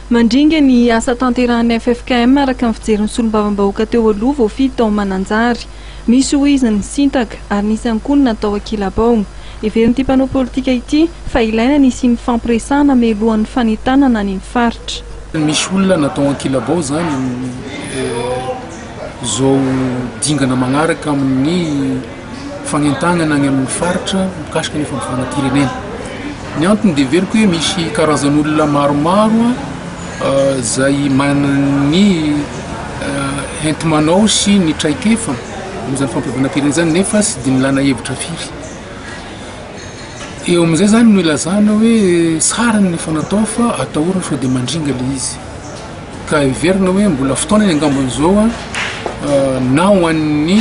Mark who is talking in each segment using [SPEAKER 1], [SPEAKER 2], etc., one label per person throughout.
[SPEAKER 1] Mandringa ny asa tanterahan'ny ffkm araka ny fijerin'ny solombavambahoaka teo aloha voafidy tao Mananjary. Misy hoy izy ny nisintaka ary nisy ihany koa ny natao ankilabao. Heverin'ity mpanao politika ity fa ilaina ny hisian'ny fampiresahana mialohan'ny fanentanana any amin'ny faritra.
[SPEAKER 2] Misy olona natao ankilabao izany izao dingana magnaraka amin'ny fagnentagnana any amin'ny faritra mikasika ny fampihavanam-pirenena. Ny antony dia heveriko hoe misy karazan'olona maromaro izay manana ny enti-manao sy ny traikefa amin'izany fampihavanam-pirenena izany nefa tsy dia nilana hevitra firy. Eo amin'izay izany no ilazana hoe tsara ny efa natao fa atahorana sao dia mandringa ilay izy. Ka heverina hoe mbola fotoanany angamba izao na ho an'ny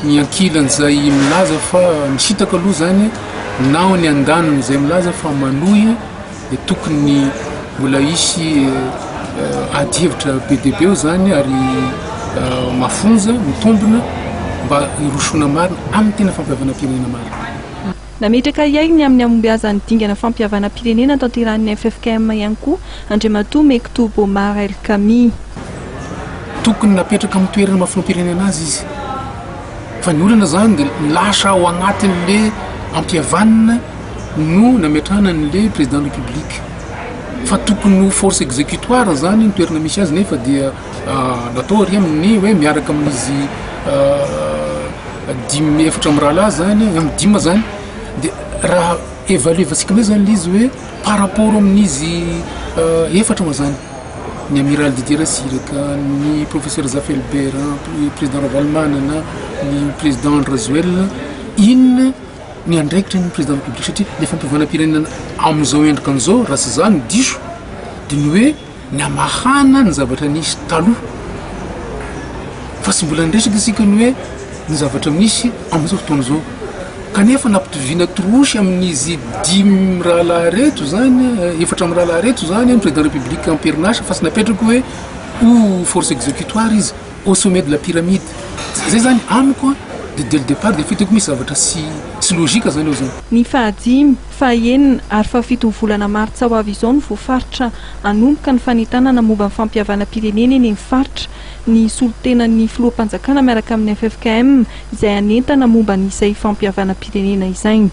[SPEAKER 2] ny ankilany izay milaza fa misintaka aloha izany na ho ny andaniny izay milaza fa manohy dia tokony mbola hisy ady hevitra be dia be eo izany ary mafonja, mitombina mba hirosoana marina amin'ny tena fampihavanam-pirenena marina.
[SPEAKER 1] Nametraka ahiahy ny amin'ny hahombiazan'ny dingana fampihavanam-pirenena tanterahin'ny ffkm ihany koa Andriamatoa Mektoub Omar El Kami.
[SPEAKER 2] Tokony napetraka amin'ny toerana maha filoham-pirenena azy izy. Fa ny olana izany dia lasa ao anatin'le ampihavanina no nametrahana an'le président république. Fa tokony ho force exécutoire izany ny toerana misy azy nefa dia natao ary amin'ny hoe miaraka amin'izy dimy efatra mirahalahy zany, amin'ny dimy zany dia raha évaluer-vantsika amizay zany le izy hoe par rapport amin'izy efatra moa zany, ny amiral Didier Ratsiraka, ny professeur Zafy Albert, ny président Ravalomanana, ny président Andry Rajoelina, inona ny andraikitry ny président république satria le fampihavanam-pirenena amin'izao endrika an'izao raha tsy za no diso de ny hoe ny hamahana ny zavatra nisy taloha fa tsy mbola niresaka isika ny hoe ny zavatra misy amin'izao fotoana izao kanefa nampitoviana trouche amin'izy dimy rahalahy reto zany efatra amin'ny rahalahy reto zany ny président république am-perinasa fa tsy napetraka hoe ho force exécutoire izy au sommet de la pyramide zay zany amiko a de dès le départ de fitako misy zavatra tsy tsy logique zany eo zany.
[SPEAKER 1] Ny fahadimy, fahaenina ary fahafiton'ny volana martsa ho avy izao no voafaritra hanomboka ny fanentanana momba ny fampihavanam-pirenena eny amin'ny faritra ny solontenan'ny filoham-panjakana miaraka amin'ny ffkm izay hanentana momba an'izay fampihavanam-pirenena izay.